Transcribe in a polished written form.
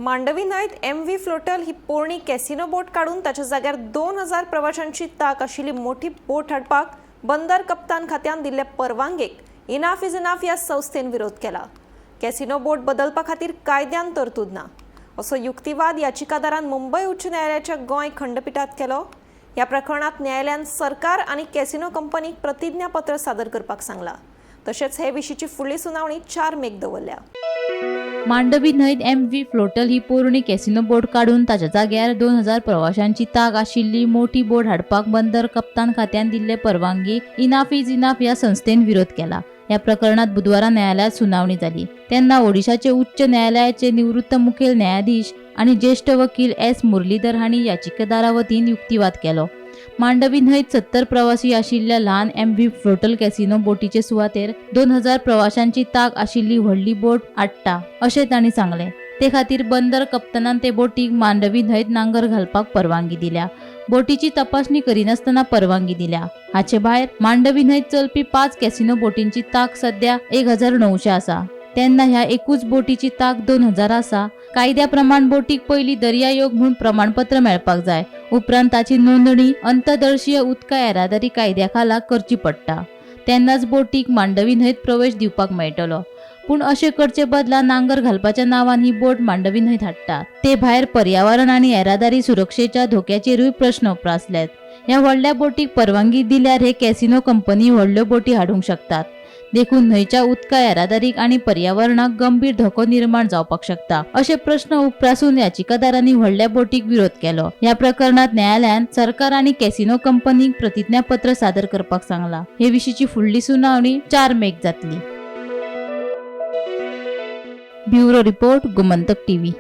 Mandovi न्हंयत M V फ्लोटल ही पोरणी casino बोट काडून ताच्या जाग्यार 2000 प्रवाशांची ताक आशिल्ली मोठी बोट हाडपाक बंदर कप्तान खात्यान दिल्ले परवानगेक इनाफ is enough ह्या संस्थेन विरोध केला. कॅसिनो बोट बदलपा खातीर कायद्यान तरतूद ना असो युक्तिवाद याचिकादारान मुंबय उच्च न्यायालयाच्या गोंय खंडपिठात केलो. ह्या प्रकरणात न्यायालयान सरकार आनी कॅसिनो कंपनीक प्रतिज्ञापत्र सादर करपाक सांगला. तशेंच हे विशींची फुडली सुनावणी 4 मेक दवरल्या. मांडवी न्हंयत एम व्ही फ्लोटल ही पोरणी कॅसिनो बोट काडून ताच्या जाग्यार 2000 प्रवाशांची ताक आशिल्ली मोठी बोट हाडपाक बंदर कप्तान खात्यान दिल्ले परवानगीक इनाफ is enough ह्या संस्थेन विरोध केला. ह्या प्रकरणात बुधवारा न्यायालयात सुनावणी जाली तेन्ना ओडिशाचे उच्च न्यायालयाचे निवृत्त मुखेल न्यायाधीश आनी ज्येश्ठ वकील एस मुरलीधर हांणी याचिकादारा वतीन युक्तिवाद केलो. मांडवी न्हंयत 70 प्रवासी आशिल्ल्या ल्हान एम व्ही फ्लोटल कॅसिनो बोटीचे सुवातेर 2000 प्रवाशांची ताक आशिल्ली व्हडली बोट हाडटा अशें तांणी सांगलें. ते खातीर बंदर कप्तानान ते बोटीक मांडवी न्हंयत नांगर घालपाक परवानगी दिल्या. बोटीची तपासणी करिनासतना परवानगी दिल्या. हाचे भायर मांडवी न्हंयत चलपी 5 कॅसिनो बोटींची ताक सध्या 1900 आसा, तेन्ना ह्या एकूच बोटीची ताक 2000 आसा. कायद्या प्रमाण बोटीक पयलीं दर्यायोग म्हूण प्रमाणपत्र मेळपाक जाय, उपरांत ताची नोंदणी अंतर्देशीय उदका येरादारी कायद्या खाला करची पडटा, तेन्नाच बोटीक मांडवी न्हंयत प्रवेश दिवपाक मेळटलो. पूण अशें करचे बदला नांगर घालपाच्या नांवान ही बोट मांडवी न्हंयत हाडटा. ते भायर पर्यावरण आनी येरादारी सुरक्षेच्या धोक्याचेरूय प्रश्न उप्रासल्यात. ह्या व्हडल्या बोटीक परवानगी दिल्यार हे कॅसिनो कंपनी व्हडल्यो बोटी हाडूंक शकतात, देखून न्हंयच्या उदका येरादारीक आनी पर्यावरणाक गंभीर धोको निर्माण जावपाक शकता अशे प्रश्न उप्रासून याचिकादारांनी व्हडल्या बोटीक विरोध केलो. ह्या प्रकरणात न्यायालयान सरकार आनी कॅसिनो कंपनीक प्रतिज्ञापत्र सादर करपाक सांगला. हे विशींची फुडली सुनावणी 4 मेक जातली. Bureau report, Gomantak TV.